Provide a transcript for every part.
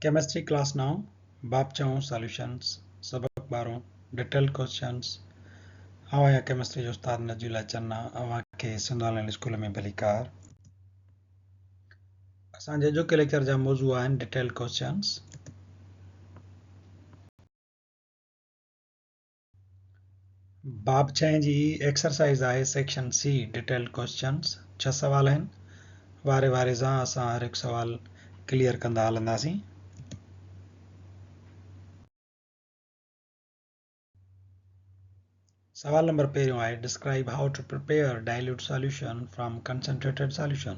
Chemistry class نائون، باب ڇهون ساليوشنز، سبق ٻارهون، ڊيٽيلڊ ڪوئسچنز، آئون آهيان ڪيمسٽري جو استاد نجي الله چنا، اوهان کي سنڌ آن لائين اسڪول ۾ ڀليڪار. اسان جي اڄوڪي ليڪچر جا موضوع آهن ڊيٽيلڊ ڪوئسچنز. باب ڇهين جي ايڪسرسائيز آهي سيڪشن سي ڊيٽيلڊ ڪوئسچنز ڇهه سوال آهن واري واري سان اسان هر هڪ سوال ڪليئر ڪندا هلنداسين. سوال نمبر پهريون آهي describe how to prepare dilute solution from concentrated solution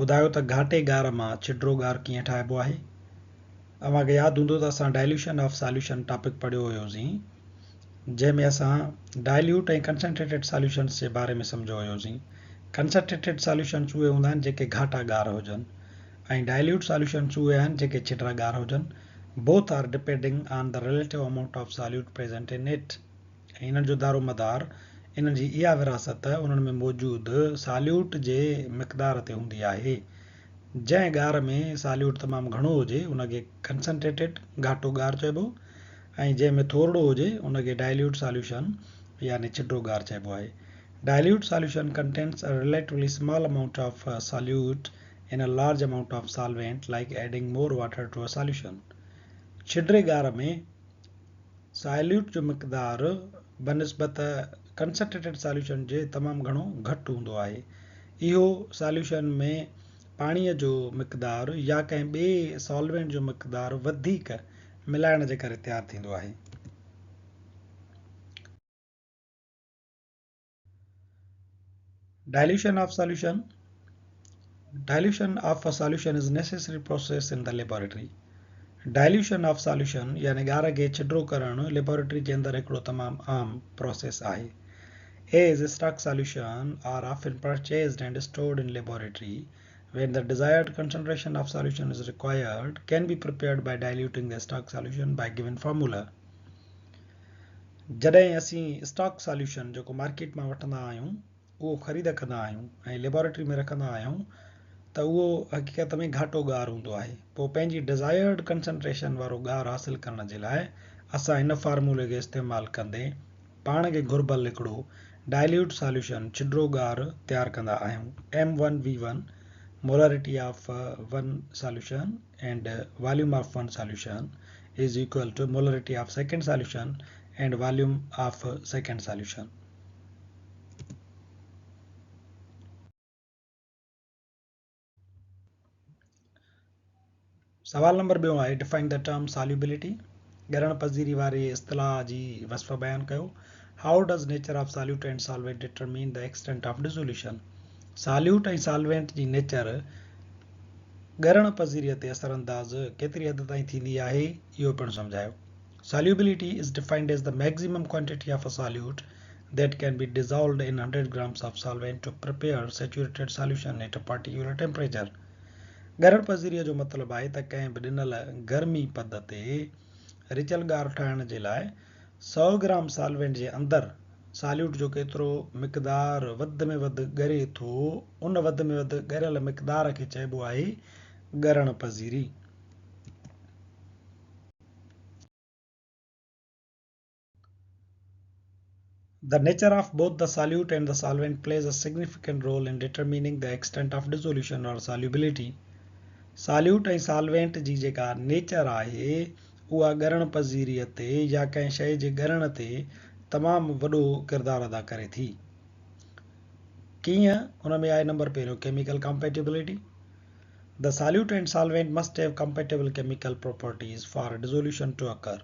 ٻڌايو ته گهاٽي ڳار مان ڇڊرو ڳار ڪيئن ٺاهبو آهي. اوهان کي ياد هوندو ته اسان ڊائليوشن آف ساليوشن ٽاپڪ پڙهيو هيوسين جنهن ۾ اسان ڊائليوٽ ۽ ڪنسنٽريٽيڊ ساليوشنس جي باري ۾ سمجهيو هيوسين. ڪنسنٽريٽيڊ ساليوشنس اهي هوندا آهن جيڪي گهاٽا ڳار هجن ۽ ڊائليوٽ ساليوشنس اهي آهن جيڪي ڇڊرا ڳار هجن. Both are depending on the relative amount of solute present in it ۽ انهن جو دارومدار انهن جي اها ورهاست انهن ۾ موجود ساليوٽ جي مقدار تي هوندي آهي. جنهن ڳار ۾ ساليوٽ تمام گهڻو هجي ان کي ڪنسنٽريٽيڊ، گهاٽو ڳار، چئبو ۽ جنهن ۾ ٿورڙو هجي ان کي ڊائليوٽ ساليوشن يعني ڇڊو ڳار چئبو آهي. Dilute solution contains a relatively small amount of solute in a large amount of solvent like adding more water to a solution. ڇڊري ڳار ۾ ساليوٽ جو مقدار بنسبت ڪنسنٽريٽيڊ ساليوشن جي تمام گهڻو گهٽ هوندو آهي. اهو ساليوشن ۾ پاڻيء جو مقدار يا ڪنهن ٻئي سالوينٽ جو مقدار وڌيڪ ملائڻ جي ڪري تيار ٿيندو آهي. Dilution of solution, Dilution of a solution is necessary process in the laboratory. Dilution of solution يعني ڳار کي ڇڊرو ڪرڻ ليبارٽري جي اندر هڪڙو تمام عام پروسيس آهي. As stock solution are often purchased and stored in laboratory when the desired concentration of solution is required can be prepared by diluting the stock solution by given formula. جڏهن اسين stock solution جيڪو market مان وٺندا آهيون اهو خريد ڪندا آهيون ۽ ليبارٽري ۾ رکندا آهيون ته اهو حقيقت ۾ گهاٽو ڳار هوندو آهي پوء پنهنجي ڊزائرڊ ڪنسنٽريشن وارو ڳار حاصل ڪرڻ جي لاء اسان هن فارمولي کي استعمال ڪندي پاڻ کي گهربل هڪڙو ڊائليوٽ ساليوشن، ڇڊرو ڳار، تيار ڪندا آهيون M one V one molarity of one solution and volume of one solution is equal to molarity of second solution and volume of second solution. سوال نمبر ٻيو آهي ڊفائن the term solubility ڳرڻ پذيري واري اصطلاح جي وصف بيان ڪيو how does nature of solute and solvent determine the extent of dissolution solute ۽ solvent جي نيچر ڳرڻ پذيريء تي اثرانداز ڪيتري حد تائين ٿيندي آهي، اهو پڻ سمجهايو. Solubility is defined as the maximum quantity of a solute that can be dissolved in 100 grams of solvent to prepare saturated solution at a particular temperature. ڳرڻ پذيريء جو مطلب آهي ته ڪنهن به ڏنل گرمي پد تي رچيل ڳار ٺاهڻ جي لاء سئو گرام سالوينٽ جي اندر ساليوٽ جو ڪيترو مقدار وڌ ۾ وڌ ڳري ٿو، ان وڌ ۾ وڌ ڳريل مقدار کي چئبو آهي ڳرڻ پذيري. The nature of both the solute and the solvent plays a significant role in determining the extent of dissolution or solubility. Solute ۽ solvent جي جيڪا نيچر آهي اها ڳرڻ پذيريء تي يا ڪنهن شيء جي ڳرڻ تي تمام وڏو ڪردار ادا ڪري ٿي. ڪيئن؟ ان ۾ آهي نمبر پهريون chemical compatibility. The solute and solvent must have compatible chemical properties for dissolution to occur.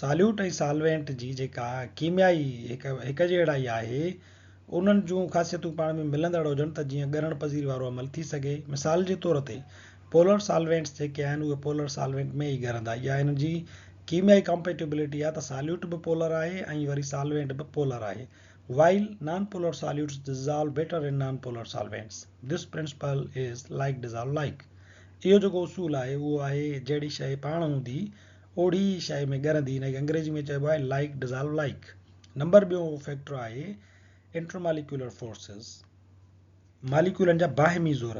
Solute ۽ solvent جي جيڪا ڪيميائي هڪ جهڙائي آهي انهن جون خاصيتون پاڻ ۾ ملندڙ هجن ته جيئن ڳرڻ پذيري وارو عمل ٿي سگهي. مثال جي طور تي پولر سالوينٽس جيڪي آهن اهي پولر سالوينٽ ۾ ئي ڳرندا. اها انهن جي ڪيميائي ڪمپيٽيبلٽي آهي ته ساليوٽ به پولر آهي ۽ وري سالوينٽ به پولر آهي. While non polar solutes dissolve better in non polar solvents. This principle is like dissolve like. اهو جيڪو اصول آهي اهو آهي جهڙي شيء پاڻ هوندي اوڙي ئي شيء ۾ ڳرندي. ان کي انگريزي ۾ چئبو آهي لائيڪ ڊزالو لائيڪ. نمبر ٻيون فيڪٽر آهي انٽرماليڪيولر فورسز، ماليڪيولن جا باهمي زور.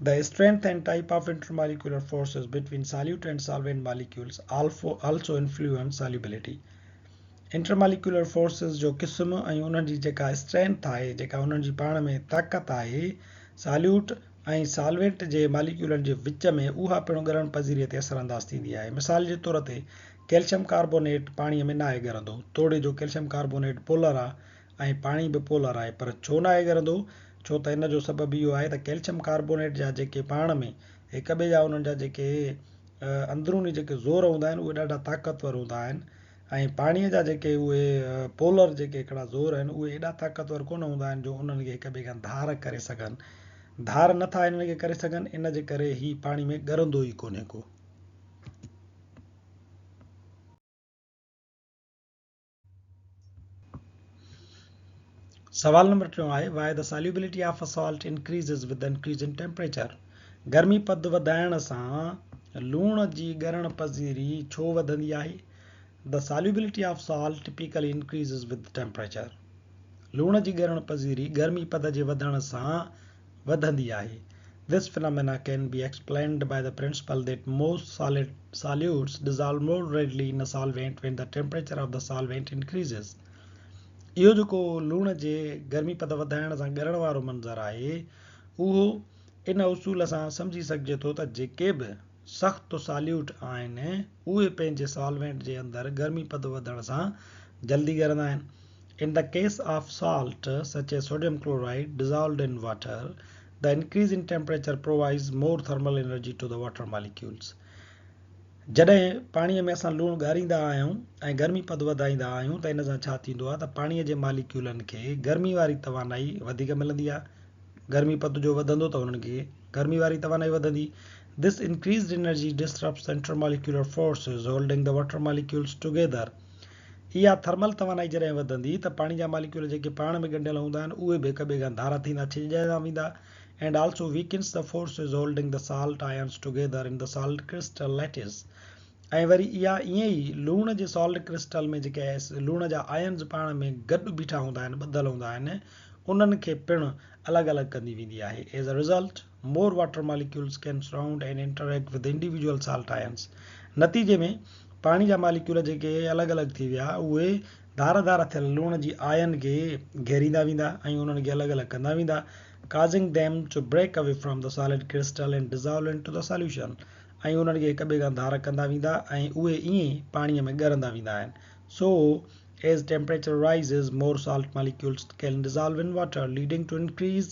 The strength and type of intermolecular forces between solute and solvent molecules also influence solubility. Intermolecular forces جو قسم ۽ انهن جي جيڪا اسٽرينٿ آهي، جيڪا انهن جي پاڻ ۾ طاقت آهي، ساليوٽ ۽ سالوينٽ جي ماليڪيولن جي وچ ۾ اها پڻ ڳرڻ پذيريء تي اثرانداز ٿيندي آهي. مثال جي طور تي ڪيلشم ڪاربونيٽ پاڻيء ۾ ناهي ڳرندو، توڙي جو ڪيلشم ڪاربونيٽ پولر آهي ۽ پاڻي به پولر آهي پر ڇو ناهي ڳرندو؟ ڇو ته ان جو سبب اهو آهي ته ڪيلشم ڪاربونيٽ جا جيڪي پاڻ ۾ هڪ ٻئي جا انهن جا جيڪي اندروني جيڪي زور هوندا آهن اهي ڏاڍا طاقتور هوندا آهن ۽ پاڻي جا جيڪي اهي پولر جيڪي هڪڙا زور آهن اهي ايڏا طاقتور ڪونه هوندا آهن جو انهن کي هڪ ٻئي کان ڌار ڪري سگهن. ڌار نٿا انهن کي ڪري سگهن ان جي ڪري هي پاڻي ۾ ڳرندو ئي ڪونهي ڪو. سوال نمبر ٽيون آهي Why the solubility of a salt increases with the increase in temperature گرمي پد وڌائڻ سان لوڻ جي ڳرڻ پذيري ڇو وڌندي آهي The solubility of salt typically increases with temperature لوڻ جي ڳرڻ پذيري گرمي پد جي وڌڻ سان وڌندي آهي. This phenomena can be explained by the principle that most solid solutes dissolve more readily in a solvent when the temperature of the solvent increases. اهو جيڪو لوڻ جي گرمي پد وڌائڻ سان ڳرڻ وارو منظر آهي اهو ان اصول سان سمجهي سگهجي ٿو ته جيڪي به سخت ساليوٽ آهن اهي پنهنجي سالوينٽ جي اندر گرمي پد وڌڻ سان جلدي ڳرندا آهن. In the case of salt such as sodium chloride dissolved in water, the increase in temperature provides more thermal energy to the water molecules. جڏهن پاڻيء ۾ اسان لوڻ ڳاريندا آهيون ۽ گرمي پد وڌائيندا آهيون ته ان سان ڇا ٿيندو آهي ته پاڻيء جي ماليڪيولن کي گرمي واري توانائي وڌيڪ ملندي آهي. گرمي پد جو وڌندو ته انهن کي گرمي واري توانائي وڌندي. This increased energy disrupts the intermolecular forces holding the water molecules together. اها ٿرمل توانائي جڏهن وڌندي ته پاڻي جا ماليڪيول جيڪي پاڻ ۾ ڳنڍيل هوندا آهن اهي به هڪ ٻئي کان ڌارا ٿيندا ڇڄجندا ويندا and also weakens the forces holding the salt ions together in the salt crystal lattice ۽ وري اها ائين ئي لوڻ جي سالٽ ڪرسٽل ۾ جيڪي لوڻ جا آئنز پاڻ ۾ گڏ بيٺا هوندا آهن ٻڌل هوندا آهن انهن کي پڻ الڳ الڳ ڪندي ويندي آهي as a result more water molecules can surround and interact with individual salt ions نتيجي ۾ پاڻي جا ماليڪيول جيڪي الڳ الڳ ٿي ويا اهي ڌار ڌار ٿيل لوڻ جي آئن کي گهيريندا ويندا ۽ انهن کي الڳ الڳ ڪندا ويندا causing them to break away from the solid crystal and dissolve into the solution ۽ انهن کي هڪ ٻئي کان ڌار ڪندا ويندا ۽ اهي ائين پاڻي ۾ ڳرندا ويندا آهن so as temperature rises more salt molecules can dissolve in water leading to increase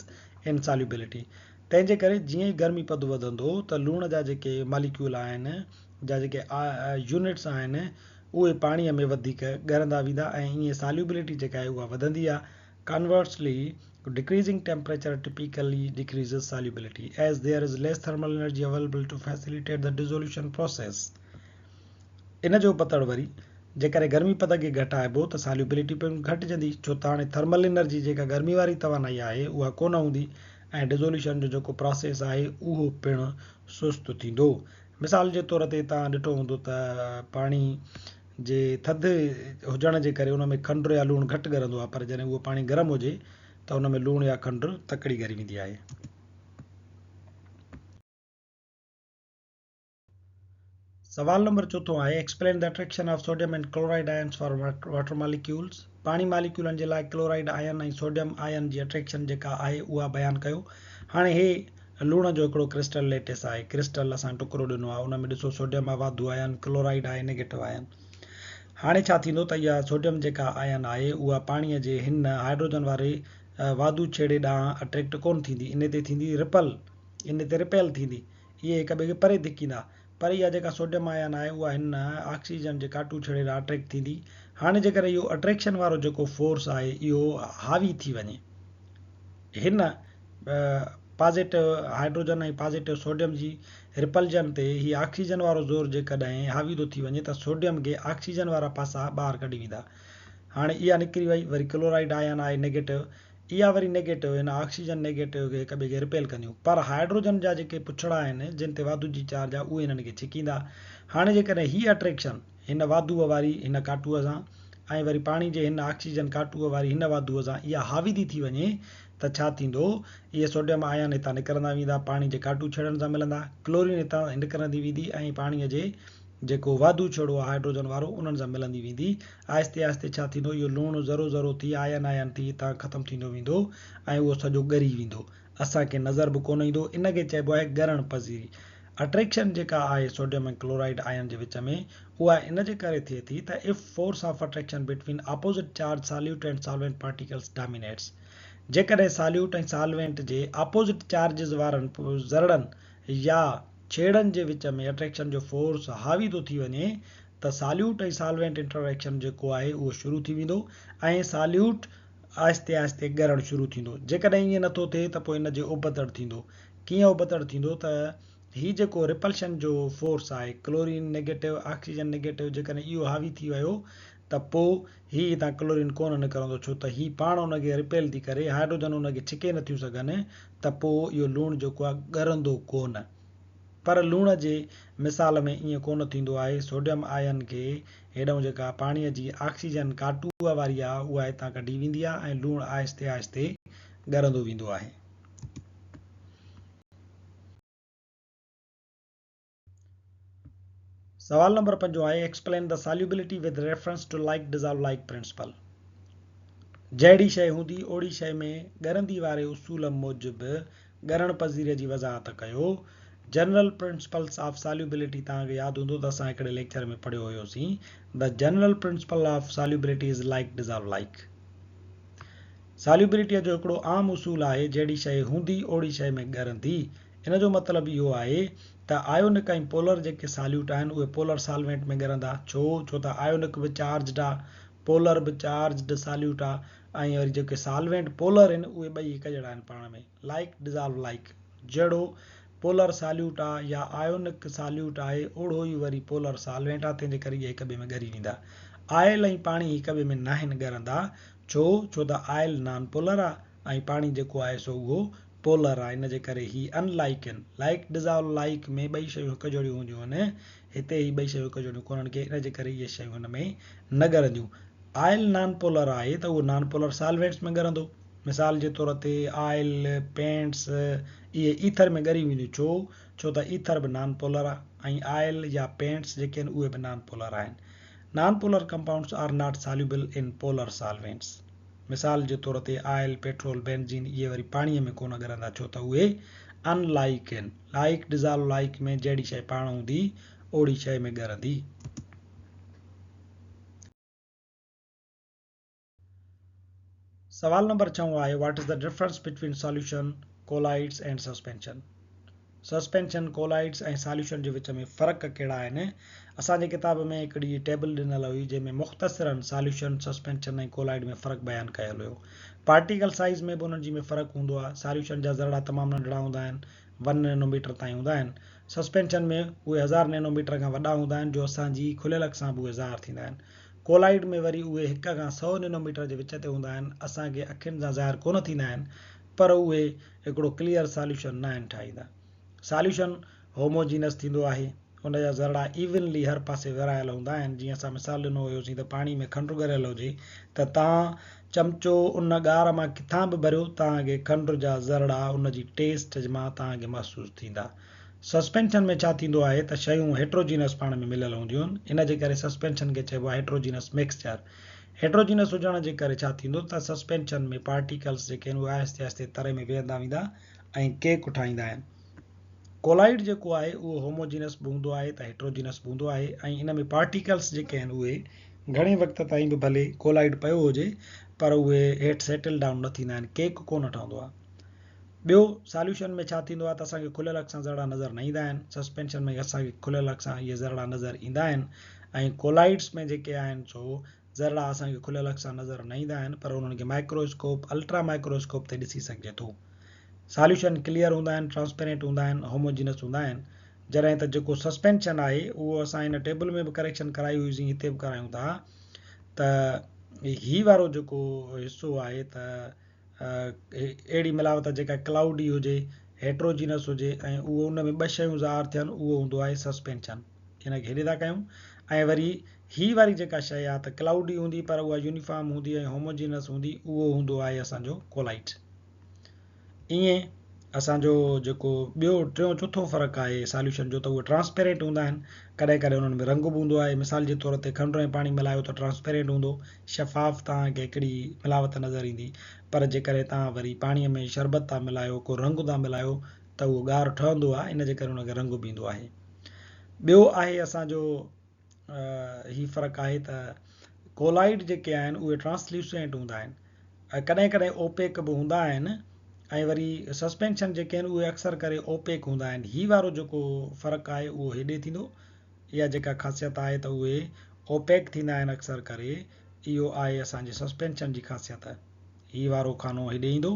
in solubility تنهن جي ڪري جيئن ئي گرمي پد وڌندو ته لوڻ جا جيڪي ماليڪيول آهن جا جيڪي يونٽس آهن اهي پاڻي ۾ وڌيڪ ڳرندا ويندا ۽ ائين ساليوبلٽي جيڪا آهي اها وڌندي آهي Conversely, decreasing temperature typically decreases solubility as there is less thermal energy available to facilitate the dissolution process. ان جو ابتڙ وري جيڪڏهن گرمي پد کي گهٽائبو ته ساليوبلٽي پڻ گهٽجندي ڇو ته هاڻي ٿرمل انرجي جيڪا گرمي واري توانائي آهي اها ڪونه هوندي ۽ ڊزوليوشن جو جيڪو پراسيس آهي اهو پڻ سست ٿيندو. مثال جي طور تي توهان ڏٺو هوندو ته پاڻي جي ٿڌ هجڻ جي ڪري ان ۾ کنڊ يا لوڻ گهٽ ڳرندو آهي پر جڏهن اهو پاڻي گرم هجي ته ان ۾ لوڻ يا کنڊ تڪڙي ڳري ويندي آهي. سوال نمبر چوٿون آهي Explain the attraction of sodium and chloride ions for water molecules پاڻي ماليڪيولن جي لاء ڪلورائيڊ آئن ۽ سوڊيم آئن جي اٽريڪشن جيڪا آهي اها بيان ڪيو هاڻي هي لوڻ جو هڪڙو ڪرسٽل ليٽس آهي ڪرسٽل اسان ٽڪرو ڏنو آهي ان ۾ ڏسو سوڊيم آهي واڌو آئن ڪلورائيڊ آهي نيگيٽو آئن هاڻي ڇا ٿيندو ته اها سوڊيم جيڪا آئن آهي اها پاڻي جي هن هائيڊروجن واري واڌو ڇيڙي ڏانهن اٽريڪٽ ڪونه ٿيندي ان تي ٿيندي رپل ان تي رپيل ٿيندي اهي هڪ ٻئي کي پري ڌڪيندا، پر اها جيڪا سوڊيم آئن آهي اها هن آڪسيجن جي ڪاٽو ڇيڙي ڏانهن اٽريڪٽ ٿيندي. هاڻي جيڪڏهن اهو اٽريڪشن وارو جيڪو فورس آهي اهو حاوي ٿي وڃي هن پازيٽو هائيڊروجن ۽ پازيٽو سوڊيم جي رپلجن تي هي آڪسيجن وارو زور جيڪڏهن حاوي ٿو ٿي وڃي ته سوڊيم کي آڪسيجن وارا پاسا ٻاهر ڪڍي ويندا. هاڻي اها نڪري وئي وري ڪلورائيڊ آئن آهي نيگيٽو اها وري نيگيٽو هن آڪسيجن نيگيٽو کي هڪ ٻئي کي رپيل ڪنديون پر هائيڊروجن جا جيڪي پڇڙا آهن جن تي واڌو جي چارج آهي اهي هنن کي ڇڪيندا. هاڻي جيڪڏهن هي اٽريڪشن هن واڌوء واري هن ڪاٽوء سان ۽ وري پاڻي جي هن آڪسيجن ڪاٽوء واري هن واڌوء سان اها حاوي ٿي ٿي وڃي ته ڇا ٿيندو؟ اهي سوڊيم آئن هتان نڪرندا ويندا، پاڻي جي ڪاٽو ڇيڙن سان ملندا، ڪلورين هتان نڪرندي ويندي ۽ پاڻي جي جيڪو واڌو ڇيڙو آهي هائڊروجن وارو انهن سان ملندي ويندي. آهستي آهستي ڇا ٿيندو؟ اهو لوڻ ذرو ذرو ٿي آئن آئن ٿي هتان ختم ٿيندو ويندو ۽ اهو سڄو ڳري ويندو. اسان کي نظر به ڪونه ايندو. ان کي چئبو آهي ڳرڻ پذيري. اٽريڪشن جيڪا آهي سوڊيم ۽ ڪلورائيڊ آئن جي وچ ۾ اها ان جي ڪري ٿئي ٿي ته if force of attraction between opposite charge solute and solvent particles dominates جيڪڏهن ساليوٽ ۽ سالوينٽ جي اپوزٽ چارجز وارن ذرڙن يا ڇيڙن جي وچ ۾ اٽريڪشن جو فورس حاوي ٿو ٿي وڃي ته ساليوٽ ۽ سالوينٽ انٽريڪشن جيڪو آهي اهو شروع ٿي ويندو ۽ ساليوٽ آهستي آهستي ڳرڻ شروع ٿيندو. جيڪڏهن ائين نٿو ٿئي ته پوء ان جي ابتڙ ٿيندو. ڪيئن ابتڙ ٿيندو ته هي جيڪو ريپلشن جو فورس آهي ڪلورين نيگيٽو آڪسيجن نيگيٽو جيڪڏهن اهو حاوي ٿي ويو ته پوء هي هتان ڪلورين ڪونه نڪرندو ڇو ته هي پاڻ ان کي ريپيل ٿي ڪري هائڊروجن ان کي ڇڪي نٿيون سگهن ته پوء اهو لوڻ جيڪو آهي ڳرندو ڪونه. پر لوڻ جي مثال ۾ ائين ڪونه ٿيندو آهي سوڊيم آئن کي هيڏانهن جيڪا پاڻيء جي آڪسيجن ڪاٽوء واري آهي اها هتان ڪڍي ويندي آهي ۽ لوڻ آهستي آهستي ڳرندو ويندو آهي. سوال نمبر پنجون آهي Explain the solubility with reference to like dissolve like principle. جهڙي شيء هوندي اوڙي شيء ۾ ڳرندي واري اصول موجب ڳرڻ پذيريء جي وضاحت ڪيو. جنرل پرنسپلس آف ساليوبلٽي توهان کي ياد هوندو ته اسان هڪڙي ليڪچر ۾ پڙهيو هيوسين The general principle of solubility is like dissolve like. ساليوبلٽيء جو هڪڙو عام اصول آهي جهڙي شيء هوندي اوڙي شيء ۾ ڳرندي. ان جو مطلب اهو آهي ته آيونڪ ۽ پولر جيڪي ساليوٽ آهن اهي پولر سالوينٽ ۾ ڳرندا. ڇو؟ ڇو ته آيونڪ به چارجڊ آ، پولر به چارجڊ ساليوٽ آ ۽ وري جيڪي سالوينٽ پولر آهن اهي ٻئي هڪ جهڙا آهن پاڻ ۾. Like ڊزالو like. جهڙو پولر ساليوٽ آ يا آيونڪ ساليوٽ آهي اوڙهو ئي وري پولر سالوينٽ آ تنهن جي ڪري اهي هڪ ٻئي ۾ ڳري ويندا. آئل ۽ پاڻي هڪ ٻئي ۾ ناهن ڳرندا. ڇو؟ ڇو ته آئل نان پولر آ ۽ پاڻي جيڪو آهي سو اهو پولر آهي ان جي ڪري هي ان لائيڪ آهن. لائيڪ ڊزالو لائيڪ ۾ ٻئي شيون هڪ جهڙيون هونديون آهن هتي هي ٻئي شيون هڪ جهڙيون ڪونهن ڪي ان جي ڪري اهي شيون هن ۾ نه ڳرنديون. آئل نان پولر آهي ته اهو نان پولر سالوينٽس ۾ ڳرندو. مثال جي طور تي آئل، پينٽس اهي ايٿر ۾ ڳري وينديون ڇو؟ ڇو ته ايٿر به نان پولر آهي ۽ آئل يا پينٽس جيڪي آهن اهي به نان پولر آهن. Non polar compounds are not soluble in polar solvents. مثال جي طور تي آئل، پيٽرول، بينزين اهي وري پاڻيء ۾ ڪونه ڳرندا ڇو ته اهي ان لائيڪ آهن. لائيڪ ڊزالو لائيڪ ۾ جهڙي شيء پاڻ هوندي اوڙي شيء ۾ ڳرندي. سوال نمبر ڇهون آهي What is the difference between solution, colloids and suspension? Suspension, colloids ۽ solution جي وچ ۾ فرق ڪهڙا آهن؟ اسان جي ڪتاب ۾ هڪڙي ٽيبل ڏنل هئي جنهن ۾ مختصراً ساليوشن، سسپينشن ۽ ڪولائيڊ ۾ فرق بيان ڪيل هيو. پارٽيڪل سائيز ۾ به انهن جي ۾ فرق هوندو آهي. ساليوشن جا ذرڙا تمام ننڍڙا هوندا آهن، ون نينو ميٽر تائين هوندا آهن. سسپينشن ۾ اهي هزار نينو ميٽر کان وڏا هوندا آهن جو اسان جي کليل اک سان به اهي ظاهر ٿيندا آهن. ڪولائيڊ ۾ وري اهي هڪ کان سئو نينو ميٽر جي وچ تي هوندا آهن، اسان کي اکين سان ظاهر ڪونه ٿيندا آهن پر اهي هڪڙو ڪليئر ساليوشن ناهن ٺاهيندا. ساليوشن هوموجينس ٿيندو آهي. ان جا ذرڙا ايونلي هر پاسي ورهايل هوندا آهن. جيئن اسان مثال ڏنو هيوسين ته پاڻي ۾ کنڊ ڳريل هجي ته توهان چمچو ان ڳار مان ڪٿان به ڀريو توهان کي کنڊ جا ذرڙا ان جي ٽيسٽ مان توهان کي محسوس ٿيندا. سسپينشن ۾ ڇا ٿيندو آهي ته شيون هيٽروجينس پاڻ ۾ مليل هونديون آهن. ان جي ڪري سسپينشن کي چئبو آهي هيٽروجينس مڪسچر. هيٽروجينس هجڻ جي ڪري ڇا ٿيندو ته سسپينشن ۾ پارٽيڪلز جيڪي آهن اهي آهستي آهستي تري ۾ ويهندا ويندا ۽ ڪيڪ ٺاهيندا آهن. ڪولائيڊ جيڪو آهي اهو هوموجينس به هوندو آهي ته هيٽروجينس به هوندو آهي ۽ ان ۾ پارٽيڪلز جيڪي آهن اهي گهڻي وقت تائين به ڀلي ڪولائيڊ پيو هجي پر اهي هيٺ سيٽل ڊائون نه ٿيندا آهن ڪيڪ ڪونه ٺهندو آهي. ٻيو ساليوشن ۾ ڇا ٿيندو آهي ته اسان کي کليل اک سان ذرڙا نظر نه ايندا آهن سسپينشن ۾ اسان کي کليل اک سان اهي ذرڙا نظر ايندا آهن ۽ ڪولائيڊس ۾ جيڪي آهن سو ذرڙا اسان کي کليل اک سان نظر نه ايندا آهن پر انهن کي micro scope ultra micro scope تي ڏسي سگهجي ٿو ساليوشن ڪليئر هوندا آهن ٽرانسپيرنٽ هوندا آهن هوموجينس هوندا آهن جڏهن ته جيڪو سسپينشن آهي اهو اسان هن ٽيبل ۾ به ڪريڪشن ڪرائي هئي هتي به ڪرايون ٿا ته هي وارو جيڪو حصو آهي ته اهڙي ملاوت جيڪا ڪلائوڊي هجي، هيٽروجينس هجي ۽ اهو ان ۾ ٻه شيون ظاهر ٿين اهو هوندو آهي سسپينشن. ان کي هيڏي ٿا ڪيون ۽ وري هي واري جيڪا شيء آهي ته ڪلائوڊي هوندي پر اها يونيفارم هوندي ۽ هوموجينس هوندي اهو هوندو آهي اسان جو ڪولائيڊ. ائين اسان جو جيڪو ٻيو ٽيون چوٿون فرق آهي ساليوشن جو ته اهي ٽرانسپيرنٽ هوندا آهن ڪڏهن ڪڏهن انهن ۾ رنگ به هوندو آهي مثال جي طور تي کنڊ ۽ پاڻي ملايو ته ٽرانسپيرنٽ هوندو شفاف توهان کي هڪڙي ملاوت نظر ايندي پر جيڪڏهن توهان وري پاڻي ۾ شربت ٿا ملايو ڪو رنگ ٿا ملايو ته اهو ڳار ٺهندو آهي ان جي ڪري ان کي رنگ به ايندو آهي ٻيو آهي اسان جو هي فرق آهي ته ڪولائيڊ جيڪي آهن اهي ٽرانسليوسينٽ هوندا آهن ۽ ڪڏهن ڪڏهن اوپيڪ به هوندا آهن ۽ وري سسپينشن جيڪي آهن اهي اڪثر ڪري اوپيڪ هوندا آهن هي وارو جيڪو فرق آهي اهو هيڏي ٿيندو اها جيڪا خاصيت آهي ته اهي اوپيڪ ٿيندا آهن اڪثر ڪري اهو آهي اسان جي سسپينشن جي خاصيت هي وارو خانو هيڏي ايندو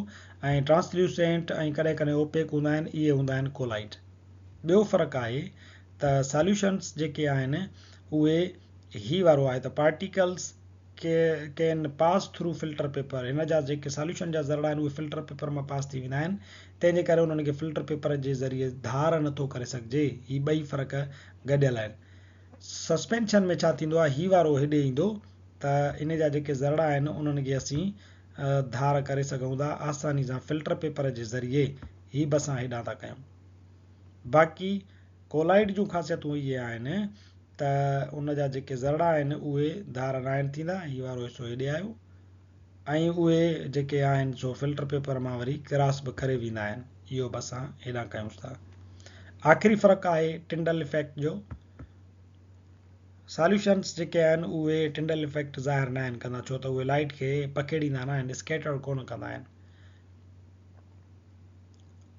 ۽ ٽرانسليوسينٽ ۽ ڪڏهن ڪڏهن اوپيڪ هوندا آهن اهي هوندا آهن ڪولائيڊ. ٻيو فرق آهي ته ساليوشنس جيڪي آهن اهي هي وارو آهي ته particles can pass through filter paper هن جا جيڪي ساليوشن جا ذرڙا آهن اهي فلٽر پيپر مان پاس ٿي ويندا آهن تنهن جي ڪري انهن کي فلٽر پيپر جي ذريعي ڌار نٿو ڪري سگهجي هي ٻئي فرق گڏيل آهن. سسپينشن ۾ ڇا ٿيندو آهي هي وارو هيڏي ايندو ته ان جا جيڪي ذرڙا آهن انهن کي اسين ڌار ڪري سگهون ٿا آساني سان فلٽر پيپر جي ذريعي هي به اسان هيڏانهن ٿا ڪيون باقي ڪولائيڊ جون خاصيتون اهي آهن ته ان جا جيڪي ذرڙا آهن اهي ڌار ناهن ٿيندا هي وارو حصو هيڏي آيو ۽ اهي جيڪي آهن سو فلٽر پيپر مان وري ڪراس به ڪري ويندا آهن اهو به اسان هيڏانهن ڪيون ٿا آخري فرق آهي ٽنڊل افيڪٽ جو ساليوشنس جيڪي آهن اهي ٽنڊل افيڪٽ ظاهر نه آهن ڪندا ڇو ته اهي لائٽ کي پکيڙيندا نه آهن اسڪيٽر ڪونه ڪندا آهن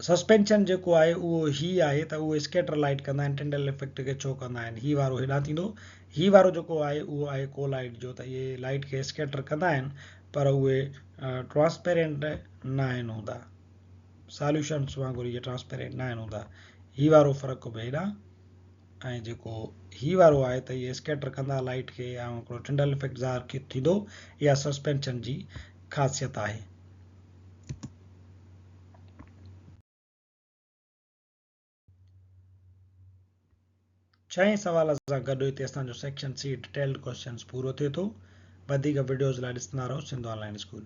سسپينشن جيڪو آهي اهو هي آهي ته اهو اسڪيٽر لائٽ ڪندا آهن ٽنڊل افيڪٽ کي ڇو ڪندا آهن هي وارو هيڏانهن ٿيندو هي وارو جيڪو آهي اهو آهي ڪو لائٽ جو ته اهي لائٽ کي اسڪيٽر ڪندا آهن پر اهي ٽرانسپيرنٽ نه آهن هوندا ساليوشنس وانگر اهي ٽرانسپيرنٽ نه آهن هوندا هي وارو فرق به هيڏانهن ۽ جيڪو هي وارو آهي ته اهي اسڪيٽر ڪندا لائٽ کي ۽ هڪڙو ٽنڊل افيڪٽ ظاهر ٿيندو اها سسپينشن جي خاصيت آهي. ڇهين سوال سان گڏ هتي اسان جو سيڪشن سي ڊيٽيلڊ ڪويسچنز پورو ٿئي ٿو. وڌيڪ وڊيوز لاء ڏسندا رهو سنڌ آن لائن اسڪول.